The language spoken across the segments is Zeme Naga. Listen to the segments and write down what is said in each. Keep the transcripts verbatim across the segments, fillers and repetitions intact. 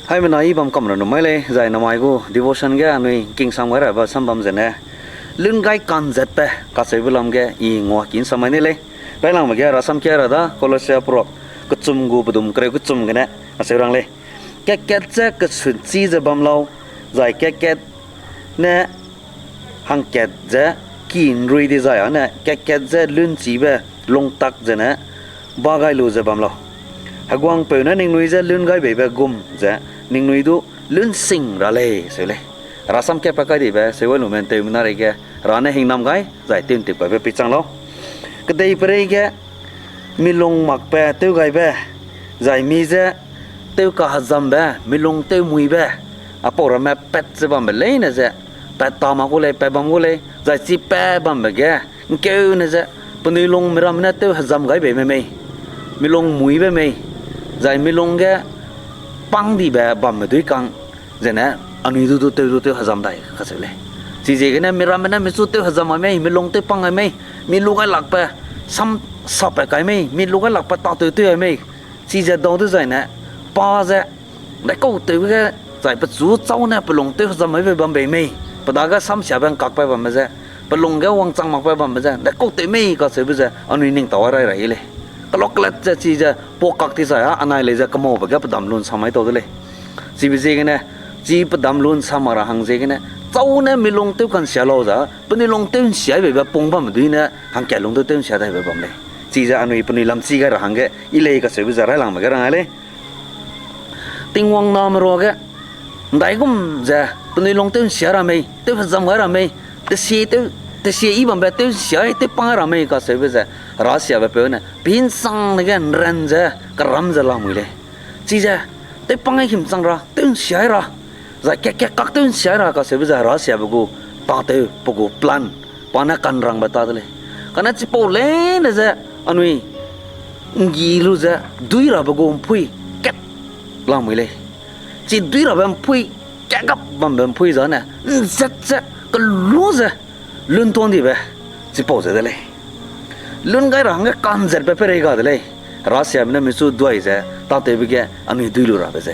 Haimena I bam kam ra nu mai lei, zai namai gu devotion ge anui ’ngking sam gai rabe sam bam zene, lun gai ka'nzetbe kacheube lam ge I nguaki ’nsam mai ne lei. Railangbe ge rasam kia ra da, Kolosia peruak kechum gu pedum kereu kechum gene acheu rang lei. Kat-kat ze kesunchi ze bam lau, zai kat-kat ne hangkat ze ki ’nrui dizai â ne kat-kat ze lunchibe lungtak zene ba gai lu ze bam lau. Heguangpeu ne ningnui je lun gai beibe gum ze ningnui du lun sing ra lei seu lei. Rasam kat pa kai dibe seuwai lume ’nteumena reige Hera ne hingnam gai zai tew'ntip gaibe peichang lau. Kedeipereige milung makbe tewgaibe, zai mi je tew kahezambe, milung tewmuibe, apau ramme pat ze bambe leine ze, pat ta mak gu lei, pat bam gu lei, zai chi pat bambe ge, ’ngkeune ze, penui lung miramme ne tew hezam gai beibe mei, milung muibe mei, zai milung ge pangdibe bambe dui kang, zene anui du du tew du tew hezam dai kacheu lei. Chiziegene miramme ne michu tew hezam gai mei, milung tew pang gai mei, mi lu gai lakbe, sam sapat kai mei, mi lu gai lakbe tâtew tew gai mei, chize dau dezaine, pa ze, ’ndaikau tewbe ge, zai pechu châu ne pelung tew hezam gaibe bam bei mei, pe dage samsiabe ’ngkakbe bambe ze, pelung ge wangchang makbe bambe ze, ’ndaikau tew mei kacheube ze anui ning tau rai rai lei. Keloklet ze chize pau kak ti zai â anai lei ze kemaube ge pedam lun sam mai tau de lei. Chibe ziegene, chi pedam lun sam mak ra hang ziegene, châu ne milung tew ka'nsia lau za, penui lung tew ’nsia beibe pung bamme dui ne hangkat lung tew tew ’nsia daibe bam lei. Chize anui penui lamchi gai ra hangge I lei kacheube ze railangbe ge rang gai lei. Tingwang name ruage, ’ndaigum ze, penui lung tew ’nsia ra mei, tew hezam gai ra mei, tesie tew, tesie I bambe tew ’nsia, tew pang ra mei kacheube ze, Herasiabe peu ne, pe ’nsangne ge ’nran ze, keram ze lamui lei. Chize, tew pang himchang ra, tew ’nsia ra, zai kat-kat kak tew ’nsia ra kacheube ze Herasiabe gu, tâtew, pe gu plan, pa ne kanrangbe ta de lei. Kane chipau leine ze, anui, ’nggi lu ze, dui rabe gu ’mpui, kat, lamui lei. Chi dui rabe ’mpui, kagap bambe ’mpui zane, ’nzet ze, kelu ze, lun tuang dibe, chipau ze de lei. Lun gai ra hangge ka'nzetbe peirei ga de lei. Herasiabe ne michu duai ze, tâtewbe ge anui dui lu rabe ze.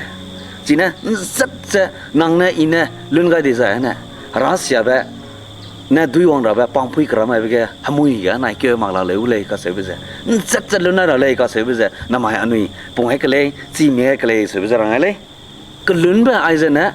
Chine, ’nzet ze, nang ne I ne lun gai dizai ne, Herasiabe ne dui wang rabe pangpui keram aibe ge hemui ge nai keu mak la leu lei kacheube ze. ’Nzet ze lun nai ra lei kacheube ze, namai anui pung hai ke lei, chi mi hai ke lei seube ze rang gai lei. Kelunbe aizene,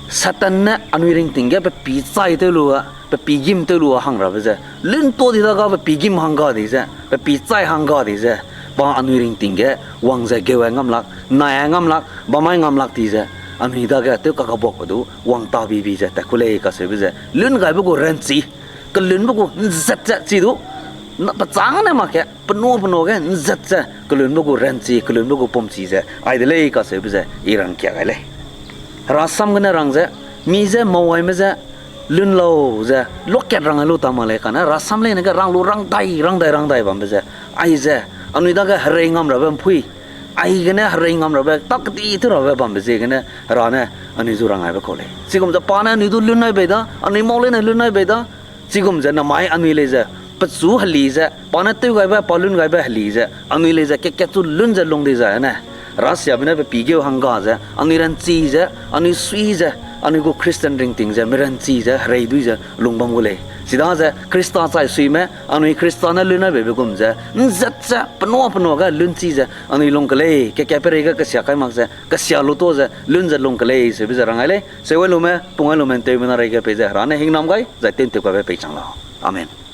Satan ne anui ringting ge pe pî chai tew lu a, pe pî gîm tew lu a hang rabe ze, lun tuâ di da ga pe pî gîm hang ga di ze, pe pî chai hang ga di ze, pa anui ringting ge wang ze geu ai ngam lak, nai ai ngam lak, bam ai ngam lak di ze, anui dage tew kakabuakbe du wang ta bibi ze tat ku lei kacheube ze, lun gaibe gu ranchi, kelunbe gu ’nzet ze chi du, pechâng ne mak ke, penua penua ge ’nzet ze, kelunbe gu ranchi, kelunbe gu pumchi ze, ai de lei kacheube ze, I rangkia gai lei. Herasam gene rang ze, mi je mau aime je, lun lau ze, luakat rang ai lu ta mak lei kane, herasam leine ge rang lu rang dai, rang dai, rang dai bambe ze, aize, anui dage herei ngam rabe ’mpui, aigene herei ngam rabe, tak kedi tew rabe bambe ziegene, Hera ne, anui zu rang aibe kau lei. Chigum ze pa ne anui du lun ai bei da, anui mau leine lun ai bei da, chigum ze namai anui lei ze, pechu heli ze, pa ne tew gaibe, pa lun gaibe heli ze, anui lei ze, kat-kat chu lun ze lung di zai ne, Herasiabe ne pe pî geu hang ga ze, anui ranchi ze, anui sui ze, anui gu Christian ringting ze, mi ranchi ze, herei dui ze, lung bam gu lei. Chidaze, Khrista chai suime, anui Khrista ne lun ai beibe gum ze, ’nzet ze, penua penua ge lunchi ze, anui lung ke lei, kat-kat peirei ge kesia kai mak ze, kesia lu tuâ ze, lun ze lung ke lei, seube ze rang ai lei, seuai lume, pung ai lume, ’nteumena reige pei ze, Hera ne hingnam gai, zai tew'ntip gaibe peichang lau. Amen.